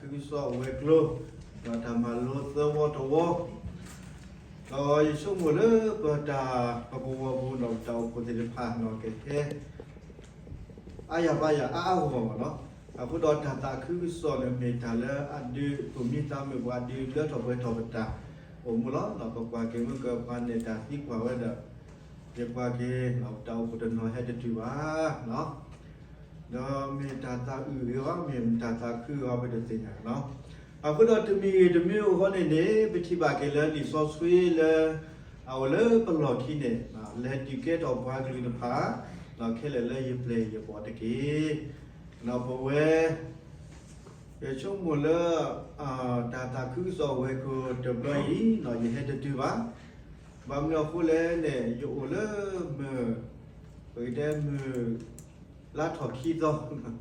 တၢ်သးခုကစီၣ်ဝဲၤကျိၤ, ဒီးတၢ်မၤလိသၢဝီတဝီ, ဒီးယဆိကမိၣ်လၢပတၢ်ပကဝီၤပူၤဒီးပတၢ်အိၣ်ဖှိၣ်သ့ၣ်တဖၣ်န့ၣ် ကဟဲ အါယၤပါယၤအါအါဂီၢ်ဂီၢ်လီၤ. အဃိဒီးတၢ်သးခုကစီၣ်န့ၣ် မ့ၢ်တၢ်လၢအဒုးသူၣ်မံသးမုာ်ပှၤ ဒုးလၢထီၣ်ပှဲၤထီၣ်ပတၢ်အိၣ်မူလီၤ. ဒီးပကွၢ်က့ၤမုၢ်ကပၤန့ၣ် တၢ်သံကွၢ်ဝဲဒီး ယကွၢ်က့ၤ တၢ်အိၣ်ဖှိၣ်တနီၤဟဲတတုၤဘၣ် ဒီးမ့ၢ်တၢ်သးအုးဂ့ၤအီၤ မ့ၢ်တၢ်သးခုအီၤပတသ့ၣ်ညါလီၤ. အဃိဒီးတမံၤဂ့ၤတမံၤဂ့ၤအဂီၢ်န့ၣ်န့ၣ် ပထံၣ်ဘၣ်က့ၤလၢလံာ်စီဆှံလၢ အအိၣ်လၢပလီၢ်ခံန့ၣ် လဲၤဒုးကဲထီၣ်ပှၤကလုာ်တဖၣ် ခဲလၢာ်လၢယပျဲၢ်ယဘီၣ်တက့ၢ်. ပဝဲ ယဆိကမိၣ်လၢ တၢ်သးခုကစီၣ်ဝဲၤကျိၤတဘျီအံၤ ယဟဲတတုၤဘၣ်. ဘၣ်မနုၤအဃိလဲၣ်န့ၣ် ယအိၣ်လၢမုၢ် ပကတဲမုၢ် လါထီၣ်ခံသီ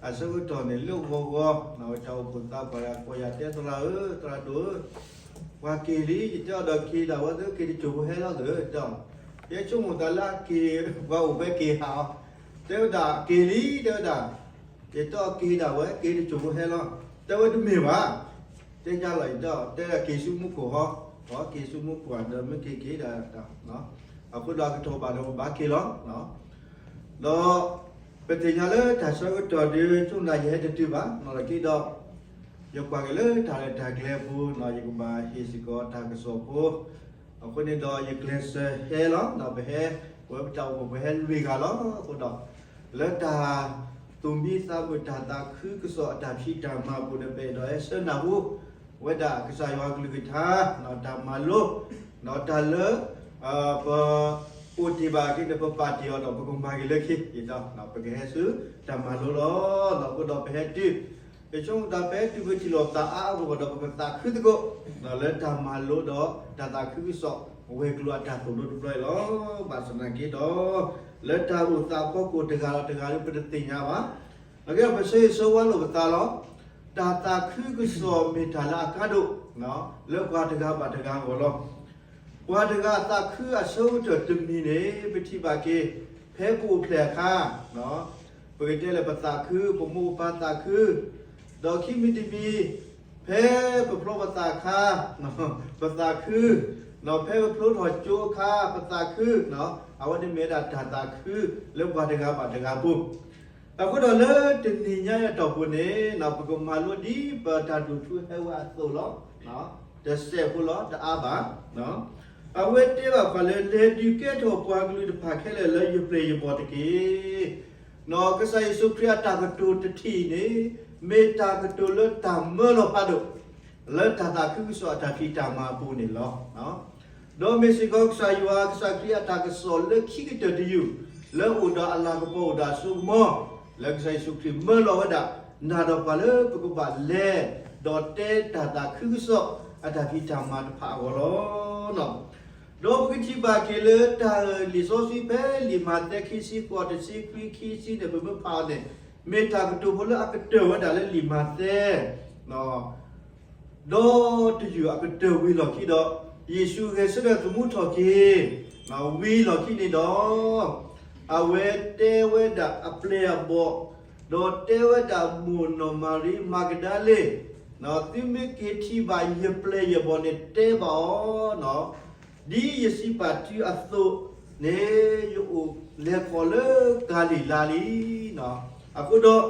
အဆၢကတီၢ်န့ၣ် လၢဂီၤဂီၤ တၢ်အိၣ်ဖှိၣ်သးပှၢ် ကိးယၤတဲသရၣ်ဧၢ သရၣ်ဒိၣ်ဧၢ, ပှၤက့ၤလံ ယတဲအီၤဒီးက့ၤဒၣ်ဝဲသ့ၣ် က့ၤတစိၢ်ဖိဟဲလီၤသ့ၣ် တဲအီၤ, ယဲဆိကမိၣ်သးလၢအက့ၤ ပှၤအိၣ်ဖဲက့ၤဟးအီၤ, တဲဝဲဒၣ်က့ၤလံ တဲဝဲဒၣ်, ယတဲအီၤက့ၤဒၣ်ဝဲ က့ၤတစိၢ်ဖိဟဲလီၤ, တဲဝဲတမ့ၢ်ဘၣ် တဲညါလီၤ ယတဲအီၤ တဲဒၣ်က့ၤဆူမူခိၣ်ဟီ, က့ၤဆူမူခိၣ်ဒီးမ့ၢ်က့ၤက့ၤဒၣ် အဃိဒီးအကတီၢ်ဘၣ်ဒီးပဘၣ်က့ၤလီၤ. ဒီးပသ့ၣ်ညါလၢတၢ်ဆၢကတီၢ်ဒုး ဆိကမိၣ်ယဟဲတတုၤဘၣ် နီၢ်လီၤက့ၤဒီး ယကွၢ်က့ၤလၢတၢ်ရဲၣ်တၢ်ကျဲၤအပူၤ ယကဘၣ်ဟ့ၣ်စ့ၢ်ကီးတၢ်ကစီၣ်ဖိ, အဃိန့ၣ်ဒီးယကျဲးစၢးဟဲလီၤ ဒီးပဟဲ ပဝဲပတၢ်အိၣ်ဖှိၣ်ပဟဲလွံၢ်ဂၤလီၤ. အဃိဒီး လၢတၢ်သူၣ်မံသးမုာ်တၢ်သးခုကစီၣ်အတၢ်ဖံးတၢ်မၤအပူၤန့ၣ် ပအဲၣ်ဒိးဟဲဆှၢနၢ်ဟူ ဝဲဒၣ်ကစၢ်ယွၤကလုၢ်ကထါ တၢ်မၤလိ ဒီးတၢ်လၢ ပ အိၣ်တ့ၢ်ဘၣ်က့ၤန့ၣ် ပပာ်တ့ၢ်အီၤဒီးပကမၤက့ၤလၢခံ ယဒီး ပကဟဲဆူတၢ်မၤလိလီၤ. အဃိဒီးပဟဲတုၤ ယဆိကမိၣ်တၢ်ပဟဲတုၤပထံၣ်လိာ်သးအါအါဂီၢ်ဂီၢ်ဒီး ပကသးခုသကိး လၢတၢ်မၤလိဒီးတၢ်သးခုကစီၣ်ဝဲၤကျိၤအတၢ်သိၣ်လိတဘျီအံၤလီၤ. ဘၣ်ဆၣ်သနာ်က့ဒီး လၢတၢ်အိၣ်သးအဖီခိၣ်တဂၤဒီးတဂၤဒီး ပတသ့ၣ်ညါဘၣ်. အဂ့ၢ်ဒ်အံၤ ပဆၢဂ့ၤဆၢဝါလိာ်ပသးလီၤ. တၢ်သးခုကစီၣ်မ့ၢ်တၢ်လၢအကါဒိၣ် လၢပှၤတဂၤဘၣ်တဂၤအဂီၢ်လီၤ. ပှၤတဂၤအသးခုအဆၢကတီၢ်တမံၤန့ၣ် ပထံၣ်ဘၣ်က့ၤ ဖဲပအိၣ်ဖျဲၣ်အခါ ပကတဲလၢပသးခု ပမိၢ်ပပၢ်သးခု, ဒီးခံမံၤတမံၤ ဖဲပဖျီပသးအခါ ပသးခု, ဒီးဖဲပဖျိထီၣ်ကၠိအခါ ပသးခု, အဝဲန့ၣ်မ့ၢ်ဝဲဒၣ်တၢ်သးခုလၢပှၤတဂၤဘၣ်တဂၤအပူၤ အဃိဒီးလၢတနံၤညါအံၤအတီၢ်ပူၤန့ၣ် ပကမၤလိဒ်ပတၢ်ဒိၣ်ထူဟဲဝဲအသိးလီၤ. တစဲးဖိလီၤ တအါဘၣ်. အဝဲတဲဘၣ်ပှၤလၢ လဲၤဒုးကဲထီၣ်ပှၤကလုာ်တဖၣ်ခဲလၢာ်လၢယပျဲၢ်ယဘီၣ်တက့ၢ်. ကစၢ်ယ့ၣ်ၡူးခရံာ်အတၢ်ကတိၤတထံၣ်အံၤန့ၣ် မ့ၢ်တၢ်ကတိၤလၢတၢ်မၢလီၤဖးဒိၣ် လၢတၢ်သးခုကစီၣ်အတၢ်ဖံးတၢ်မၤအပူၤန့ၣ်လီၤ. ဒီးမ့ၢ်စ့ၢ်ကီးကစၢ်ယွၤကစၢ်ခရံာ်အတၢ်ကစီၣ်လၢခံကတၢၢ်တယုၢ် လၢအအိၣ်ဒီးအလၤကပီၤအိၣ်ဒီးအစိကမီၤ လၢကစၢ်ယ့ၣ်ၡူးခရံာ်မၢလီၤဝဲဒၣ် နၤဒီးပှၤလၢပကဘၣ်လဲၤ ဒီးတဲတၢ်သးခုကစီၣ်အတၢ်ဖံးတၢ်မၤတဖၣ်အဂီၢ်လီၤ. ဒီးပကထံၣ်ဘၣ်က့ၤလၢတၢ်လံာ်စီဆှံဖဲလံာ်မးသဲခံဆံဃိး တဆံခွံ ခံဆံန့ၣ် ပမ့ၢ်ဖးအီၤန့ၣ် မ့ၢ်တၢ်ကတိၤဖိလၢအကတၢၢ်ဝဲဒၣ်လၢလံာ်မးသဲ ဒီးတယုၢ်အကတၢၢ်ဝံၤလီၢ်ခံဒီး ယ့ၣ်ၡူးဂဲၤဆၢထၢၣ်သမူထီၣ်က့ၤ ဝံၤလီၢ်ခံန့ၣ်ဒီး အဝဲတဲဝဲဒၣ်အပျဲၢ်အဘီၣ် ဒီးတဲဝဲဒၣ်မိၢ်နီၢ်မၤရံမၤကဒၤလ့ၣ်, သုမ့ၢ်က့ၤထံၣ်ဘၣ်ယပျဲၢ်ယဘီၣ်န့ၣ် တဲဘၣ်အီၤ ဒ်ယစံးဘၣ်သုအသိးန့ၣ် ယအိၣ်လဲၤခီၣ်လၢကၤလံၤလါလံ. အဃိဒီး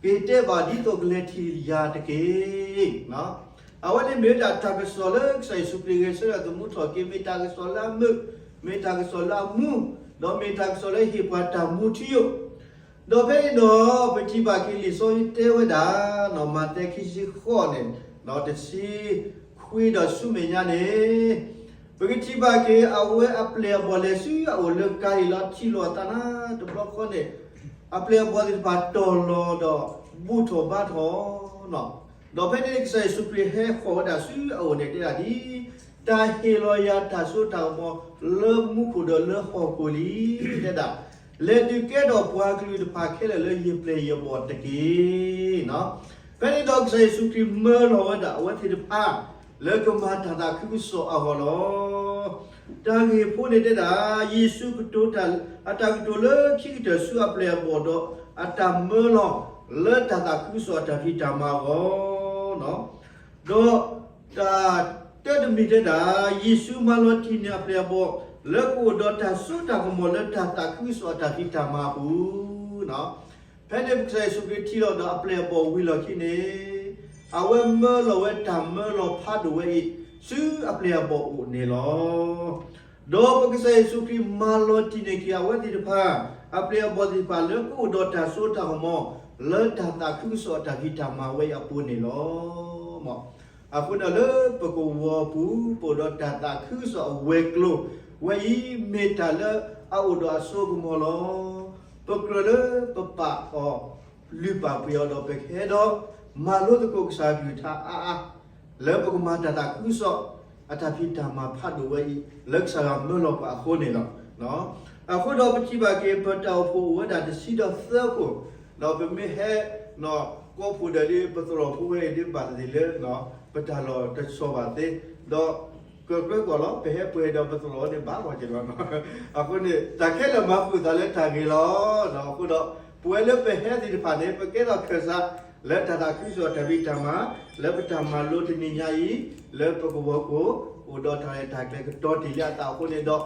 က့ၤတဲဘၣ်ဒ်သိးကလဲၤထံၣ်ယၤတက့ၢ်. အဝဲန့ၣ်မ့ၢ်ဝဲဒၣ်တၢ်ကစီၣ်လၢကစၢ်ယ့ၣ်ၡူးခရံာ်ဂဲၤဆၢထၢၣ်သမူထီၣ်က့ၤ မ့ၢ်တၢ်ကစီၣ်လၢအမုာ်, မ့ၢ်တၢ်ကစီၣ်လၢအမူ, ဒီးမ့ၢ်တၢ်ကစီၣ်လၢဟ့ၣ်ပှၤတၢ်မူထူယိာ် ဒီးဖဲန့ၣ်ဒီး ပထံၣ်ဘၣ်က့ၤလံာ်စီဆှံတဲဝဲဒၣ် မးသဲခံဆံဃိးန့ၣ် ဒီးတဆံခွံဒီးဆူမဲာ်ညါန့ၣ် ပကထံၣ်ဘၣ်က့ၤအဝဲအပျဲၢ်အဘီၣ်လဲၤဆူအအိၣ်လၢကၤလံၤလါ ထံၣ်လိာ်အသးနၤတဘျီဃီန့ၣ် အပျဲၢ်အဘီၣ်သ့ၣ်တဖၣ်တီၢ်လီၤဒီးဘူၣ်ထီၣ်ဘါထီၣ် ဒီးဖဲန့ၣ်ကစၢ်ယ့ၣ်ၡူးခရံာ်ဟဲဃီၤဝဲဒၣ်ဆူအအိၣ်န့ၣ် တဲဒၣ်ဒ် တၢ်ဟ့ၣ်လီၤယၤတၢ်စိတၢ်ကမီၤလၢမူခိၣ်ဒီးလၢဟီၣ်ခိၣ်လံ တဲဒၣ် လဲၤဒုးကဲထီၣ်ပှၤကလုာ်တဖၣ်ခဲလၢာ်လၢယပျဲၢ်ယဘီၣ်တက့ၢ်. ဖဲန့ၣ်ဒီးကစၢ်ယ့ၣ်ၡူးခရံာ်မၢလီၤဝဲဒၣ်အဝဲသ့ၣ်တဖၣ် လၢကမၤတၢ်သးခုကစီၣ်အဂီၢ်လီၤ. တၢ်ဂ့ၢ်ဖိန့ၣ်တဲဒၣ် ယ့ၣ်ၡူးကတိၤတၢ် အတၢ်ကတိၤလၢခံကတၢၢ်ဆူအပျဲၢ်အဘီၣ်ဒီး အတၢ်မၢလီၤ လၢတၢ်သးခုကစီၣ်အတၢ်ဖံးတၢ်မၤအဂီၢ်, ဒီးတၢ်တၢတမံၤတဲဒၣ်, ယ့ၣ်ၡူးမၤလီၤတံၢ်န့ၢ်အပျဲၢ်အဘီၣ် လၢကအိၣ်ဒီးတၢ်စိတၢ်ကမီၤလၢတၢ်သးခုကစီၣ်အတၢ်ဖံးတၢ်မၤအပူၤ ဖဲန့ၣ်ပကစၢ်ယ့ၣ်ၡူးခရံာ်ထံၣ်လီၤဒီးအပျဲၢ်အဘီၣ်ဝံၤလီၢ်ခံန့ၣ်, အဝဲမၢလီၤဝဲတၢ်မၢလီၤဖးဒိၣ်ဝဲအံၤ ဆူအပျဲၢ်အဘီၣ်အိၣ်န့ၣ်လီၤ. ဒီးပကစၢ်ယ့ၣ်ၡူးခရံာ်မၤလီၤတံၢ်န့ၢ်က့ၤအဝဲသ့ၣ်တဖၣ်, အပျဲၢ်အဘီၣ်သ့ၣ်တဖၣ်လၢကအိၣ်ဒီးတၢ်စိတၢ်ကမီၤ လၢတၢ်သးခုကစီၣ်အတၢ်ဖံးတၢ်မၤဝဲအံၤအပူၤန့ၣ်လီၤ. အဃိဒီးလၢပကဝီၤပူၤ ပအိၣ်ဒီးတၢ်သးခုကစီၣ်အဝဲၤကျိၤဝဲအံၤ မ့ၢ်တၢ်လၢအအိၣ်ဒီးအစိအကမီၤလီၤ. ပကြၢးလၢပပာ်အီၤ လုၢ်ပာ်ပှ့ၤအီၤဒီးပကဟဲဒီး မၤလိသကိးကစၢ်အကလုၢ်ကထါအါအါ လၢပကမၤတၢ်သးခုကစီၣ် အတၢ်ဖံးတၢ်မၤဖးဒိၣ်ဝဲအံၤ လၢကစၢ်ယွၤမၢလီၤပှၤအဃိန့ၣ်လီၤ. အဃိဒီးပထံၣ်ဘၣ်က့ၤ ပတၢ်အိၣ်ဖှိၣ်အိၣ်ဝဲဒၣ်တဆံဒီးသၢခိၣ်, ဒီးပမ့ၢ်ဟဲ ကိးဖှိၣ်ဒီးဒ်ပသရိာ်ဖိဝဲအံၤဒ်ဘၣ်သ့ၣ်လၢ ပတၢ်လီၢ်တဆီၣ်ဘၣ်သ့, ဒီး ကကြၢးကွၢ်လီၤ ပဟဲပှဲၤဒီးပသရိာ်န့ၣ်ဘၣ်ဝဲက့ၤလီၤ. အဃိန့ၣ် တၢ်ခဲလၢာ်မၤဃုာ်သးလၢတၢ်ဂ့ၤလီၤ. အဃိဒီး ပဝဲလၢပဟဲသ့ၣ်တဖၣ်န့ၣ် ပကဲထီၣ်ခၢၣ်စး လၢတၢ်သးခုကစီၣ်တၢ်ဖံးတၢ်မၤ လၢပတၢ်မၤလိတနံၤညါအံၤ လၢပကဝီၤကိၣ် အိၣ်ဒီးတၢ်ရဲၣ်တၢ်ကျဲၤကတီၤတ့ၢ်လံအသးအဃိန့ၣ်ဒီး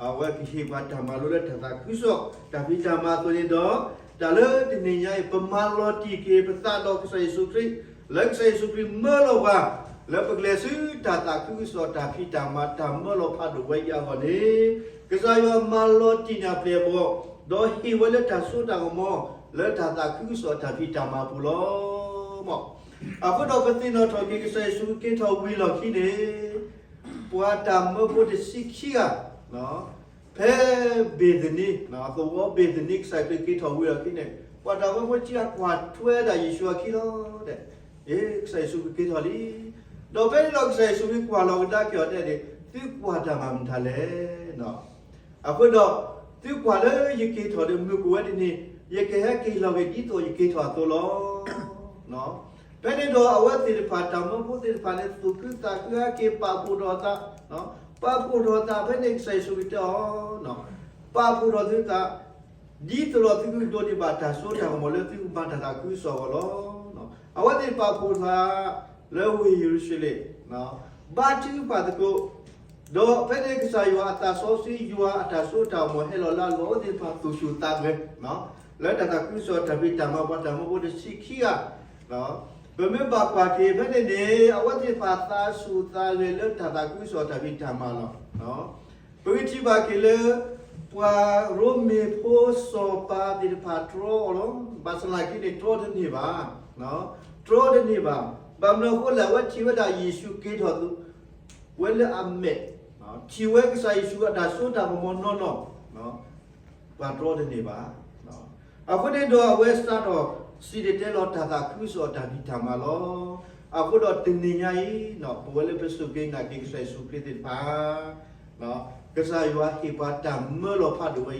အဝဲကဟ့ၣ်ပှၤတၢ်မၤလိလၢတၢ်သးခုကစီၣ် တၢ်ဖံးတၢ်မၤအသိးန့ၣ်ဒီး တၢ်လၢတနံၤညါအံၤ ပမၤလီၤတံၢ်က့ၤပသးဒီးကစၢ်ယ့ၣ်ၡူးခရံာ် လၢကစၢ်ယ့ၣ်ၡူးခရံာ်မၢလီၤပှၤ လၢပကလဲၤဆူတၢ်သးခုကစီၣ်တၢ်ဖံးတၢ်မၤတၢ်မၢလီၤဖးဒိၣ်ဝဲအံၤအဂီၢ်န့ၣ်, ကစၢ်ယွၤမၤလီၤတံၢ်န့ၢ်အပျဲၢ်အဘီၣ် ဒီးဟ့ၣ်ဝဲလၢတၢ်စိတၢ်ကမီၤ လၢတၢ်သးခုကစီၣ်တၢ်ဖံးတၢ်မၤအပူၤလီၤ. အဃိဒီးပသ့ၣ်နီၣ်ထီၣ်က့ၤကစၢ်ယ့ၣ်ၡူးခရံာ်က့ၤထီၣ်ဝံၤလီၢ်ခံန့ၣ် ပှၤတၢ်မၢဖိတဆံခံဂၤ ဖဲဘ့ၤသနံ သဝီဘ့ၤသနံ ကစၢ်ခရံာ်က့ၤထီၣ်ဝံၤလီၢ်ခံန့ၣ် ပှၤတၢ်မၢဖိခံဂၤကွၢ်ထွဲဒၣ်ယ့ၣ်ၡူးအခံလီၤ. ကစၢ်ယ့ၣ်ၡူးက့ၤထီၣ်လံ. ဒီးဖဲန့ၣ်ဒီးကစၢ်ယ့ၣ်ၡူးခရံာ်ကွၢ်လီၤကဒါက့ၤအီၤတဲန့ၣ် သုကွၢ်တၢ်မၤမတၤလဲၣ်. အဃိဒီး သုကွၢ်လၢယက့ၤထီၣ်ဒီးမုၢ်ကအိၣ်ဝဲတနံၤ ယကဟဲက့ၤလီၤက့ၤဒ်သိးယက့ၤထီၣ်အသိးလီၤ. ဖဲန့ၣ်ဒီးအဝဲသ့ၣ်တဖၣ် တၢ်မၢဖိသ့ၣ်တဖၣ်န့ၣ် သူၣ်ခုသးခုဟဲက့ၤပာ်ဖှိၣ်ထီၣ်အသး, ပာ်ဖှိၣ်ထီၣ်သး ဖဲန့ၣ်ကစၢ်ယ့ၣ်ၡူးခရံာ်တဲအီၤ, ပာ်ဖှိၣ်ထီၣ်သုသး ဒ်သိးဒီးသုကဒိးန့ၢ်ဘၣ်တၢ်စိတၢ်ကမီၤလၢသုကမၤတၢ်သးခုကစီၣ်အဂီၢ်လီၤ. အဝဲသ့ၣ်ပာ်ဖှိၣ်သး လၢဝ့ၢ်ယရူၤၡလ့ၣ် ဘါထုကဖၣ်သကိး, ဒီးဖဲန့ၣ်ကစၢ်ယွၤအသးစီဆှံ ယွၤအတၢ်စိတၢ်ကမီၤဟဲလီၤလၢအလိၤ အဝဲသ့ၣ်တဖၣ်သူၣ်ဆူၣ်သးဂဲၤ လၢတၢ်သးခုကစီၣ်တၢ်ဖံးတၢ်မၤ ပှၤတၢ်မၢဖိတဆံခံဂၤ ပမ့ၢ်ဘၣ်ကွၢ်က့ၤဖဲန့ၣ်န့ၣ် အဝဲသ့ၣ်တဖၣ်သးဆူၣ်သးဂဲၤလၢတၢ်သးခုကစီၣ်တၢ်ဖံးတၢ်မၤလီၤ. ပကထံၣ်ဘၣ်က့ၤလၢ ပှၤရိမ့ၤဖိစီၤပၤသ့ၣ်တဖၣ်တြီအီၤလီၤ. ဘၣ်ဆၣ်သနာ်က့န့ၣ် တြီတန့ၢ်ဘၣ်, တြီတန့ၢ်ဘၣ်. ဘၣ်မနုၤအဃိလဲၣ် အဝဲထံၣ်ဝဲဒၣ်ယ့ၣ်ၡူးက့ၤထီၣ် ဝဲလၢအမဲာ်, ထံၣ်ဝဲကစၢ်ယ့ၣ်ၡူးအတၢ်စိတၢ်ကမီၤနီၢ်နီၢ် ပှၤတြီတန့ၢ်ဘၣ်. အဃိန့ၣ်ဒီးအဝဲစးထီၣ်စံၣ်တဲၤတဲလီၤတၢ်သးခုကစီၣ်တၢ်ဖံးတၢ်မၤလီၤ. အဃိဒီးတနံၤညါအံၤ ပဝဲလၢပစူၢ်က့ၤနာ်က့ၤကစၢ်ယ့ၣ်ၡူးခရံာ်သ့ၣ်တဖၣ် ကစၢ်ယွၤဟ့ၣ်ပှၤတၢ်မၢလီၤဖးဒိၣ်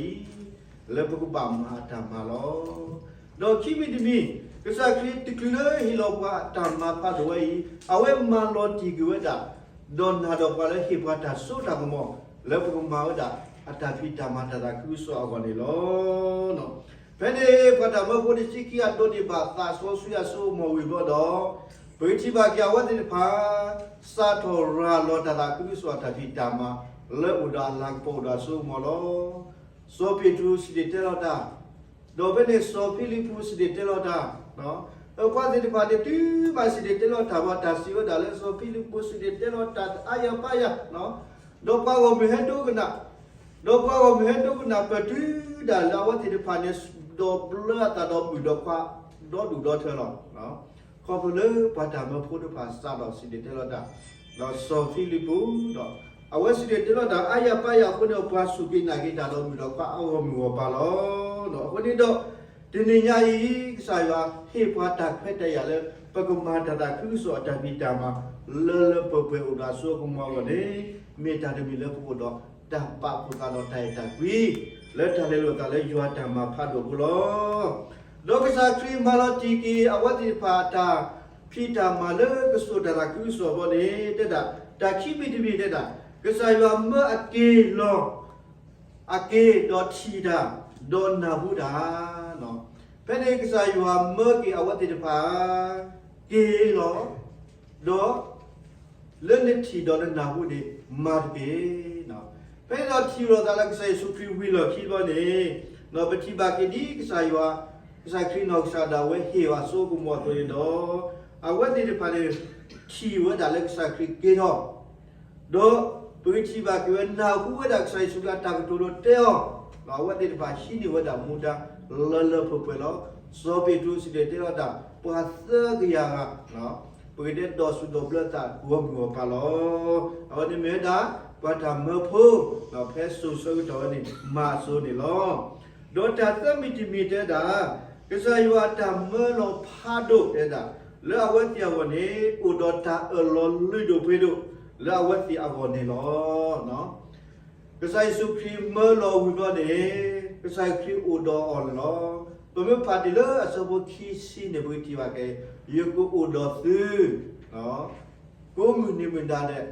ဝဲအံၤ လၢပကဘၣ်မၤအတၢ်မၤလီၤ. ဒီးခံမံၤတမံၤ ကစၢ်ခရံာ်တချုးလၢဟ့ၣ်လီၤပှၤအတၢ်မၤဖးဒိၣ်ဝဲအံၤ အဝဲမၤလီၤတံၢ်ကွံာ်ဝဲဒၣ် ဒီးနၤဒီးပှၤလၢဟ့ၣ်ပှၤတၢ်စိတၢ်ကမီၤ လၢပကမၤဝဲဒၣ်အတၢ်ဖံးတၢ်မၤတၢ်သးခုကစီၣ်အဂီၢ်န့ၣ်လီၤ. ဖဲန့ၣ် ပှၤတၢ်မၢဖိတဆံခံဂၤဒိးန့ၢ်ဘၣ်သးစီဆှံအစိကမီၤဝံၤဘျီဒီး ပကထံၣ်ဘၣ်က့ၤအဝဲသ့ၣ်တဖၣ် စးထီၣ်ရၤလီၤတၢ်သးခုကစီၣ်တၢ်ဖံးတၢ်မၤ လၢအိၣ်ဒီးအလၤကပီၤအိၣ်ဒီးအစိကမီၤလီၤ. စီၤပ့းတရူးစံၣ်တဲၤတဲလီၤတၢ်, ဒီးဖဲန့ၣ်စီၤဖံလံးပူးစံၣ်တဲၤတဲလီၤတၢ်, ပှၤသ့ၣ်တဖၣ်န့ၣ်တုၤမးစံၣ်တဲၤတဲလီၤတၢ် ပှၤတၢ်စံးဝဲဒၣ်လၢစီၤဖံလံးပူးစံၣ်တဲၤတဲလီၤတၢ်အါယၤပါယၤ, ဒီးပှၤဂီၢ်မုၢ်ဟဲဒိကနၣ်, ဒီးပှၤဂီၢ်မုၢ်ဟဲဒိကနၣ်ပတုၤဒၣ်လၢအဝဲသ့ၣ်တဖၣ်န့ၣ် ဒီးဘျၢအသးဒီးမုၣ်ဒီးခွါ ဒီဒူၣ်ဒီထၢလီၤ. ခီဖျိလၢပှၤတၢ်မၢဖိတဖၣ်စးထီၣ်စံၣ်တဲၤတဲလီၤတၢ်, ဒီးစီၤဖံလံးပူးဒီး အဝဲစံၣ်တဲၤတဲလီၤတၢ်အါယၤပါယၤအဃိန့ၣ် ပှၤစူၢ်က့ၤနာ်က့ၤတၢ်ဒီးမုၣ်ဒီးခွါအဂီၢ်မုၢ်ဂီၢ်ပၤလီၤ. အဃိန့ၣ်ဒီး တနံၤညါအံၤ ကစၢ်ယွၤဟ့ၣ်ပှၤတၢ်ခွဲးတၢ်ယာ်လၢ ပကမၤတၢ်သးခုကစီၣ်အတၢ်ဖံးတၢ်မၤ လၢလၢပှဲၤပှဲၤအိၣ်ဒီးအစိအကမီၤအဂီၢ်န့ၣ် မ့ၢ်တၢ်တမံၤလၢပအိၣ်ဒီးတၢ်ပာ်ဖှိၣ်သးဒီးတၢ်အဲၣ်တၢ်ကွံ လၢတၢ်လဲၤလိာ်သးလၢယွၤတၢ်မၤဖးဒိၣ်အဃိလီၤ. ဒီးကစၢ်ခရံာ်မၤလီၤတံၢ်က့ၤ အဝဲသ့ၣ်တဖၣ်အတၢ်ဖံးတၢ်မၤလၢကစၢၢ်တၢ်သးခုကစီၣ်အဂီၢ်န့ၣ် တဲဒၣ် တၢ်ခံမံၤတမံၤတဲဒၣ် ကစၢ်ယွၤမၢအက့ၤလီၤ အက့ၤဒီးထံၣ်တၢ် ဒီးနၢ်ဟူတၢ်လီၤ. ဖဲန့ၣ်ကစၢ်ယွၤမၢက့ၤအဝဲသ့ၣ်တဖၣ် က့ၤလီၤ, ဒီး လၢနထံၣ်ဒီးနနၢ်ဟူန့ၣ် မၤတက့ၢ်. ဖဲန့ၣ်ဒီးထံၣ်လိာ်သးလၢကစၢ်ယ့ၣ်ၡူးခရံာ်ဝံၤလီၢ်ခံဘျီန့ၣ်, ပထံၣ်ဘၣ်က့ၤဒ်ကစၢ်ယွၤ, ကစၢ်ခရံာ်နီၢ်ကစၢ်ဒၣ်ဝဲဟ့ၣ်အီၤအစိကမီၤအသိးန့ၣ်ဒီး, အဝဲသ့ၣ်တဖၣ်န့ၣ် ထံၣ်ဝဲဒၣ်လၢကစၢ်ခရံာ်က့ၤထီၣ် ဒီးပကထံၣ်ဘၣ်က့ၤဝဲနၢ်ဟူဝဲဒၣ်ကစၢ်ယ့ၣ်ၡူးခရံာ်အတၢ်ကတိၤဒီးတဲအီၤ, ဒီးအဝဲသ့ၣ်တဖၣ်ဟံးန့ၢ်ဝဲဒၣ်မူဒါလၢလၢပှဲၤပှဲၤလီၤ. စီၤပ့းတရူးစံၣ်တဲၤတဲလီၤတၢ် ပှၤသၢကယၤဂၤ, ပကတဲဒီးစူၣ်ဒီးဘျၢသးဂီၢ်မုၢ်ဂီၢ်ပၤလီၤ. အဝဲန့ၣ်မ့ၢ်ဝဲဒၣ် ပှၤတၢ်မၢဖိ, ဖဲစိၤဆၢကတီၢ်ဝဲန့ၣ် မၤအစိၤန့ၣ်လီၤ. ဒီးတၢ်သၢမံၤတမံၤတဲဒၣ်, ကစၢ်ယွၤအတၢ်မၢလီၤဖးဒိၣ်တဲဒၣ်, လၢအဝဲသ့ၣ်အဂီၢ်န့ၣ် အိၣ်ဒီးတၢ်အၢၣ်လီၤလုၢ်ဒိၣ်ပှ့ၤဒိၣ် လၢအဝဲသ့ၣ်အဂီၢ်န့ၣ်လီၤ. ကစၢ်ယ့ၣ်ၡူးခရံာ်မၢလီၤဝံၤဘျီန့ၣ်, ကစၢ်ခရံာ်အိၣ်ဒီးအီၤန့ၣ်လီၤ. ပမ့ၢ်ဖးတုၤလၢအဆၢဖိခံဆံန့ၣ် ပကထံၣ်ဘၣ်က့ၤ, ယကအိၣ်ဒီးသု ကိးမုၢ်နံၤမုၢ်နၤဒဲး,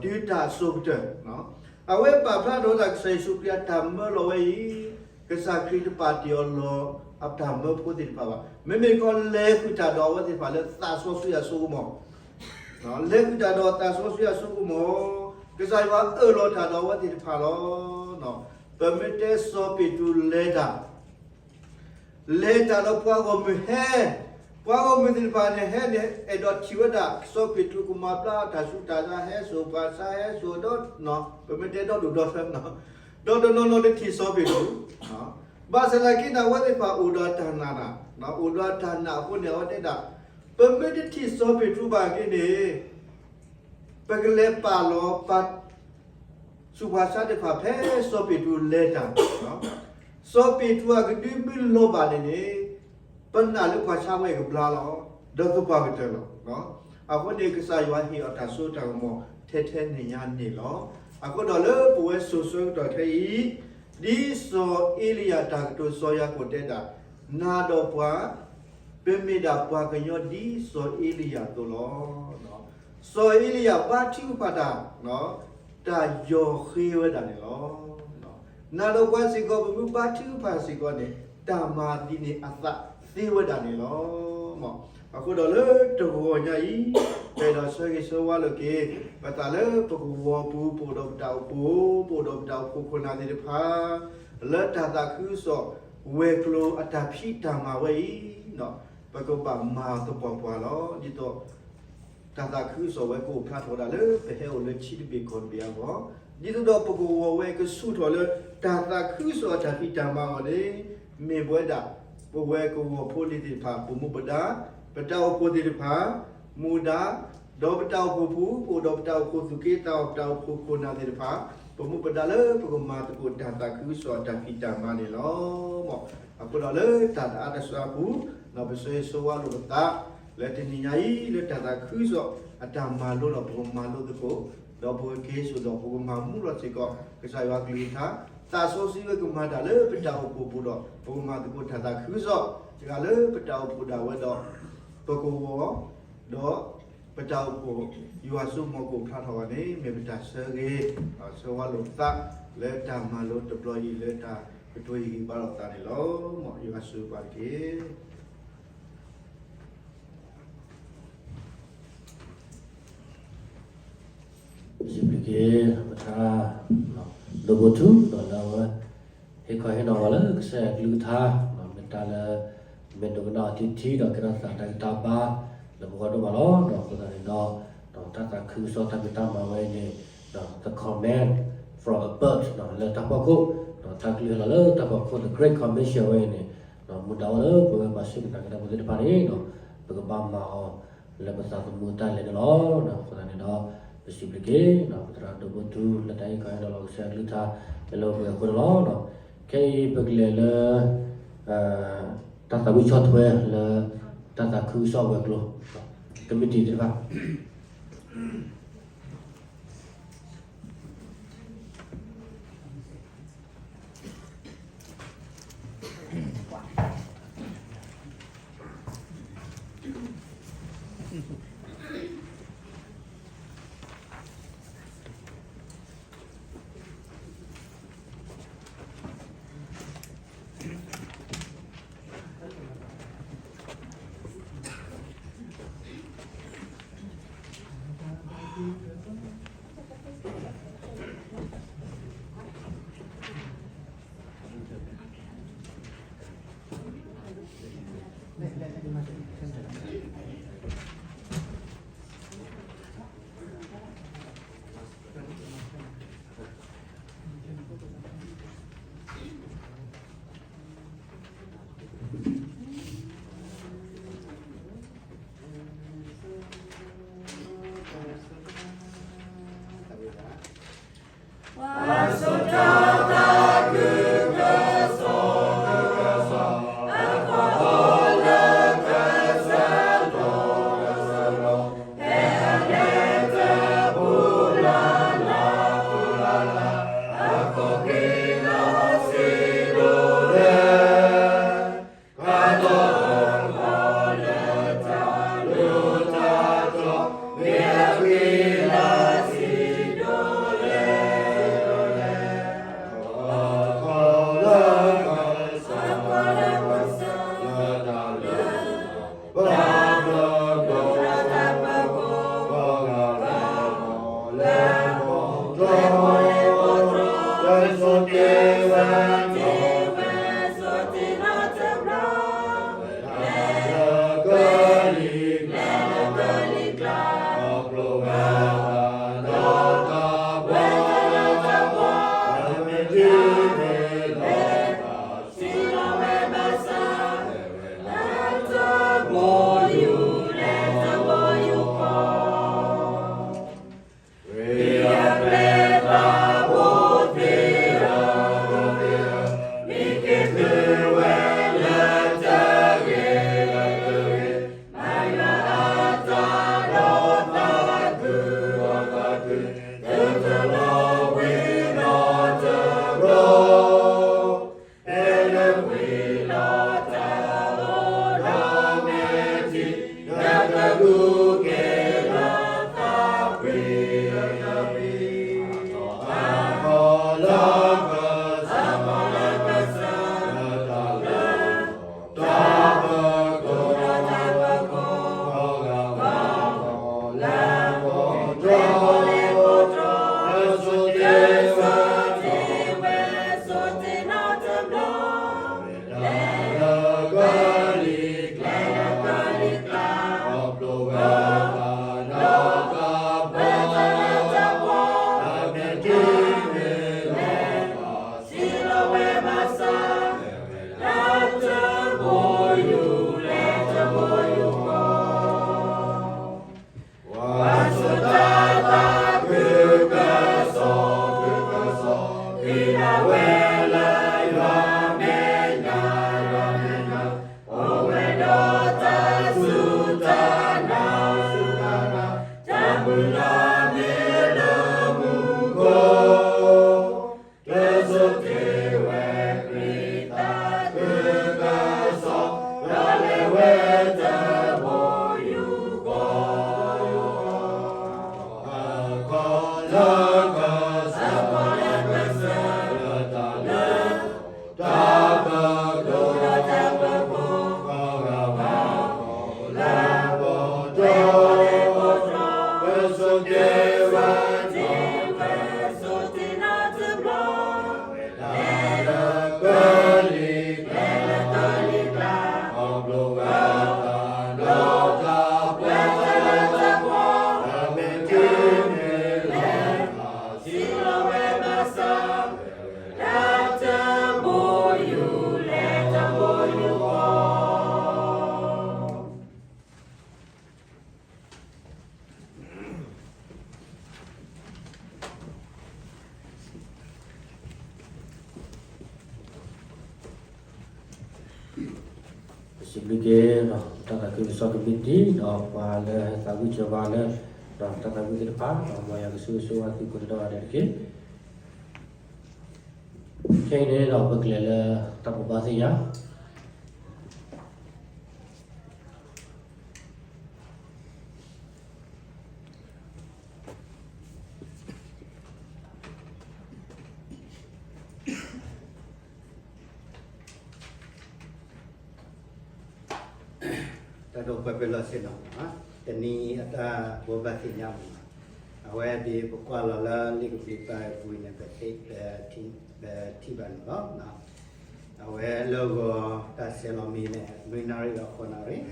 တုၤတၢ်အစိၤကတၢၢ်. အဝဲပာ်ဖျါထီၣ်ဝဲဒၣ်ကစၢ်ယ့ၣ်ၡူးခရံာ်အတၢ်မၢလီၤဝဲအံၤ, ကစၢ်ခရံာ်တပာ်တ့ၢ်အီၤလီၤအတၢ်မၢဖိသ့ၣ်တဖၣ်ဘၣ်. မ့မ့ၢ်တခီလဲၤဃုာ်တၢ်ဒီးအဝဲသ့ၣ်တဖၣ်လၢသးစီဆှံအစိကမီၤ လဲၤဃုာ်တၢ်ဒီးသးစီဆှံအစိကမီၤ, ကစၢ်ယွၤအၢၣ်လီၤတၢ်ဒီးအဝဲသ့ၣ်တဖၣ်လီၤ. ပမ့ၢ်တဲစီၤပ့းတရူးလဲၤတၢ်, လဲၤတၢ်ဒီးပှၤဂီၢ်မုၢ်ဟဲ, ပှၤဂီၢ်မုၢ်သ့ၣ်တဖၣ်န့ၣ်ဟဲန့ၣ် အဲၣ်ဒိးထံၣ်ဝဲဒၣ် စီၤပ့းတရူးကမၤဘျါတၢ်ဆူးတၢ်ဆါ ဟဲစိာ်ပှၤဆါ ဟဲစိာ်ဒီး, ပမ့ၢ်တဲဒီဒူၣ်ဒီထၢ, ဒီးတနီၤနီၤတထံၣ်စီၤပ့းတရူး, ဘၣ်ဆၣ်သနာ်က့န့ၣ် အဝဲသ့ၣ်တဖၣ်အိၣ်ဒီးတၢ်နာ်, အိၣ်ဒီးတၢ်နာ်အဃိန့ၣ် အဝဲတဲဒၣ်, ပမ့ၢ်တထံၣ်စီၤပ့းတရူးဘၣ်က့ၤန့ၣ် ပကလဲၤပာ်လီၤပှၤဆူးပှၤဆါသ့ၣ်တဖၣ်ဖဲစီၤပ့းတရူးလဲၤတၢ်, စီၤပ့းတရူးအကဒုမုၢ်လီၤဘၣ်န့ၣ်န့ၣ်, ပနာ်လၢပှၤဆါဝဲအံၤကဘျါလီၤ, ဒီးသပှၢ်ကတၢၢ်လီၤ. အဃိန့ၣ် ကစၢ်ယွၤဟ့ၣ်အီၤတၢ်စိတၢ်ကမီၤထဲထဲန့ၣ်ညါန့ၣ်လီၤ. အဃိဒီးလၢပဝဲစိၤဆၢကတီၢ်ခဲအံၤ, ဒ်စီၤအ့လံယၤတၢ်ကတိၤစီၤယၤကိာ်တဲဒၣ်, နၤဒီးပှၤ ပမ့ၢ်ဒၣ်ပှၤကညီဒ်စီၤအ့လံယၤအသိးလီၤ. စီၤအ့လံယၤဘါထုကဖၣ်တၢ်, တၢ်ယီၢ်ဃ့ဝဲဒၣ်န့ၣ်လီၤ. နၤဒီးပှၤစ့ၢ်ကီး ပမ့ၢ်ဘါထုကဖၣ်စ့ၢ်ကီးန့ၣ် တၢ်မၤဒ်န့ၣ်အသးသ့ဝဲဒၣ်န့ၣ်လီၤ. အဃိဒီးလၢတဂီၤညါအံၤ, ပအဲၣ်ဒိးဆၢဂ့ၤဆၢဝါလိာ်က့ၤ ပသးလၢပကဝီၤပူၤ ပအိၣ်ဒီးပတၢ်အိၣ်ဖှိၣ်, ပအိၣ်ဒီးပတၢ်အိၣ်ဖှိၣ်ခိၣ်နၢ်သ့ၣ်တဖၣ် လၢတၢ်သးခုကစီၣ်ဝဲၤကျိၤအတၢ်ဖံးတၢ်မၤဝဲအံၤ, ပကဘၣ်မၤသပှၢ်ပှၢ်လီၤ. ဒ်သိး တၢ်သးခုကစီၣ်ဝဲကအိၣ်ဖျါထီၣ်ဝဲဒၣ်လၢပဟဲအိၣ်လၢထံတဘ့ၣ်ကီၢ်တဘ့ၣ်အဂီၢ်, ဒ်သိးဒီးပကဝီၤဝဲကဆူၣ်ထီၣ်လၢတၢ်သးခုကစီၣ်အတၢ်ဖံးတၢ်မၤအဂီၢ်န့ၣ်, မ့ၢ်ပဝဲဒၣ် ပဝဲကဝီၤဖိလံၤသ့ၣ်တဖၣ် ပမူပဒါ, ပတၢ်အိၣ်ဖှိၣ်သ့ၣ်တဖၣ် မူဒါ, ဒီးပတၢ်အိၣ်ဖှိၣ်ပူၤ ပအိၣ်ဒီးပတၢ်အိၣ်ဖှိၣ်သူၣ်က့သးပှၢ် ပတၢ်အိၣ်ဖှိၣ်ခိၣ်နၢ်သ့ၣ်တဖၣ် ပမူပဒါလၢပကမၤသကိးတၢ်သးခုကစီၣ်အတၢ်ဖံးတၢ်မၤန့ၣ်လီၤ. အဃိဒီးလၢတၢ်အါတစှၤအပူၤ, ပဆၢဂ့ၤဆၢဝါလိာ်ပသး လၢတနံၤညါအံၤ လၢတၢ်သးခုကစီၣ်အတၢ်မၤလိဒီး ပကမၤလိသကိး, ဒီးပကက့ၤစိာ်ဒီး ပကမၤမူလီၤစ့ၢ်ကီး ကစၢ်ယွၤအကလုၢ်ကထါ, သးစီဆှံဝဲကမၤတၢ်လၢပတၢ်အိၣ်ဖှိၣ်ပူၤဒီး ပကမၤသကိးတၢ်သးခုကစီၣ် တဂၤလၢပတၢ်အိၣ်ဖှိၣ်ဒၣ်ဝဲဒီး ပကဝီၤ ဒီးပတၢ်အိၣ်ဖှိၣ် ယွၤစိကမီၤကအိၣ်ဖျါထီၣ်ဝဲန့ၣ် မ့ၢ်ပတၢ်ဆၢဂ့ၤ ဆၢဝါလိာ်ပသး လၢတၢ်မၤလိတဘျီအံၤ လၢတၢ်ကတိၤဟ့ၣ်ဂံၢ်ဘါလိာ်သးန့ၣ်လီၤ. မ်ယွၤဆိၣ်ဂ့ၤပှၤတက့ၢ်. စံးဘျုးက့ၤ ပသရၣ် ဒိၣ်ဘိၣ်ထူ ဒီးလၢအဝဲ ဟ့ၣ်ခီဟ့ၣ်နီၤဝဲလၢကစၢ်ယွၤကလုၢ်ကထါ, မ့ၢ်တၢ်လၢ မ့ၢ်ဒိကနၣ်အီၤထံထံဒီးကဲထီၣ်သးတၢ်ဂံၢ်တၢ်ဘါ လၢပဂီၢ်ဒိၣ်မးလီၤ. ဒီးအဃိသတးန့ၣ်ဒီး တၢ်သးခုကစီၣ်တၢ်ဖံးတၢ်မၤဝဲအံၤန့ၣ် the command from above လၢတၢ်ဖီခိၣ်, တၢ်ကလုၢ်ဟဲလီၤလၢတၢ်ဖီခိၣ် the Great Commission ဝဲအံၤန့ၣ် မူဒါဝဲလၢပဝဲပှၤစူၢ်က့ၤနာ်က့ၤတၢ်ဖိသ့ၣ်တဖၣ်န့ၣ် ပကဘၣ်မၤအီၤ လၢပသးသမူတၢ်လဲၤန့ၣ်လီၤ. အဃိသတးန့ၣ်ဒီး ပစံးဘျုးက့ၤ ပသရၣ်ဒိၣ်ဘိၣ်ထူ လၢတၢ်ဟ့ၣ်ခီဟ့ၣ်နီၤလီၤကစၢ်ယွၤကလုၢ်ကထါ လၢလၢပှဲၤပှဲၤအဃိန့ၣ်လီၤ. ခဲအံၤပကလဲၤလၢ တၢ်သးဝံၣ်ဆီၣ်ထွဲလၢ တၢ်သးခုကစီၣ်ဝဲၤကျိၤ committee သ့ၣ်တဖၣ် ပစံးဘျုးက့ၤ တၢ်သးခုကစီၣ်ကမံးတံာ် ဒီးပှၤလၢသးဝံၣ်စၢၤပှၤလၢ ဒီးတၢ်သးဝံၣ်သ့ၣ်တဖၣ် ဒီးမ်ယွၤကဆိၣ်ဂ့ၤဆိၣ်ဝါသုကိးနီၢ်ဂၤဒဲးတက့ၢ်. ခဲအံၤန့ၣ်ဒီးပကလဲၤလၢတၢ်ဘိးဘၣ်သ့ၣ်ညါ တၢ်ဒိးပှဲၤပှဲၤလီၤဆ့ၣ်နီၤ, တနံၤအတၢ်ဘိးဘၣ်သ့ၣ်ညါမး, အဝဲဒ်ပကွၢ်လီၤလၢလံာ်ကပူၤတၢ်အပူၤန့ၣ် ပထံၣ်ဘၣ်န့ၣ်လီၤ. အဝဲလၢဂီၤတၢ်ဆဲးလီၤမံၤန့ၣ် နွံနၣ်ရံၣ်ဒီးဃိးနၣ်ရံၣ်, ဃိးနၣ်ရံၣ်ဒီး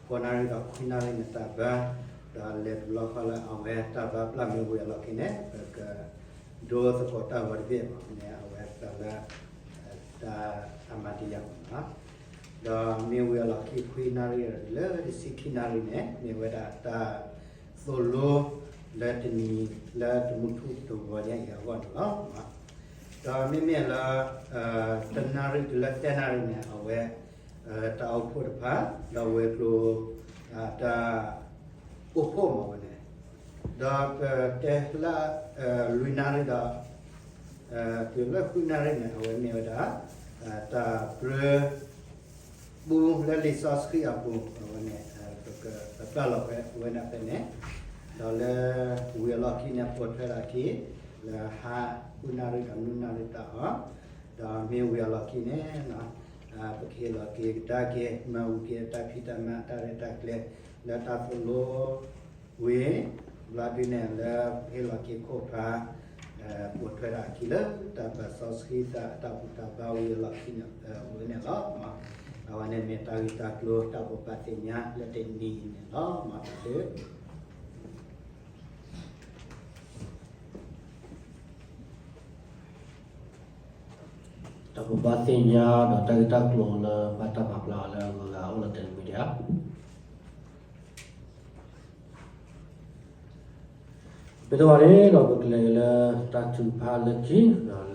ခွံနၣ်ရံၣ်န့ၣ်တၢ်ဘါ, ဒီးလဲၤတဘျီဃီလၢအဝဲတၢ်ဘါပျၢ်မ့ၢ်ဝံၤအလီၢ်ခံန့ၣ် ပကဒိသကိးတၢ်ဂီၤတဘ့ၣ်ဘၣ်န့ၣ် အဝဲတၢ်လၢ တၢ်အမၤတယာ်မးနီၤ. ဒီးမ့ၢ်ဝံၤအလီၢ်ခံခွံနၣ်ရံၣ်လၢတဆံခံနၣ်ရံၣ်န့ၣ် မ့ၢ်ဝဲဒၣ်တၢ်သိၣ်လိလၢတနံၤလၢတမူထူၣ်တဂီၤညါအံၤအဂီၢ်န့ၣ်လီၤ. ဒီးမ့မ့ၢ်လၢ တနၣ်ရံၣ်တုၤလၢသၢနၣ်ရံၣ်န့ၣ် အဝဲ တၢ်အိၣ်ဖှိၣ်တဖၣ် ဒီးဝ့ၢ်ကျိၤ တၢ်အိၣ်ဖှိၣ်မးဝဲန့ၣ်, ဒီးပတဲလၢ လွံၢ်နၣ်ရံၣ်ဒီး တုၤလၢဃုနၣ်ရံၣ်န့ၣ် အဝဲမ့ၢ်ဝဲဒၣ် တၢ်ပြၢ ပူလၢလံာ်စီဆှံအပူၤ အဝဲန့ၣ် ပကပာ်လီၤဝဲဒၣ်ဖဲန့ၣ်, ဒီးလၢဝံၤအလီၢ်ခံန့ၣ် ပိာ်ထွဲဒၣ်အခံ လၢဟါဃုနၣ်ရံၣ်ဒီးနွံနၣ်ရံၣ်တၢ်အီၣ်, ဒီးမ့ၢ်ဝံၤအလီၢ်ခံန့ၣ် ပကဟ့ၣ်လီၤက့ၤကဒါက့ၤ မၤဝံၤက့ၤတၢ်ဖံးတၢ်မၤတၢ်ရဲၣ်တၢ်ကျဲၤ လၢတၢ်သိၣ်လိ ဝံၤ ဘျီဒုန့ၣ် လၢဟ့ၣ်လီၤက့ၤခိၣ်ဖး ပိာ်ထွဲဒၣ်အခံလၢတၢ်ပာ်စီဆှံသးတၢ်ဘူၣ်တၢ်ဘါဝံၤအလီၢ်ခံန့ၣ် အဝဲန့ၣ်လီၤ. အဝဲန့ၣ်မ့ၢ်တၢ်ဂ့ၢ်တၢ်ကျိၤတၢ်ဘိးဘၣ်သ့ၣ်ညါလၢတနံၤအံၤန့ၣ်လီၤ. မၤတၢ်ဒု တၢ်ဘိးဘၣ်သ့ၣ်ညါဒီးတၢ်ဂ့ၢ်တၢ်ကျိၤလၢဘၣ်တၢ်ပာ်ဖျါအီၤလၢအဂုၤအဂၤအိၣ်လီၤတဲာ်တမံၤဒံးဧါ. မ့ၢ်တဘၣ်န့ၣ်ဒီး ပကလဲၤက့ၤလၢတၢ်ထုကဖၣ်လၢခံဒီး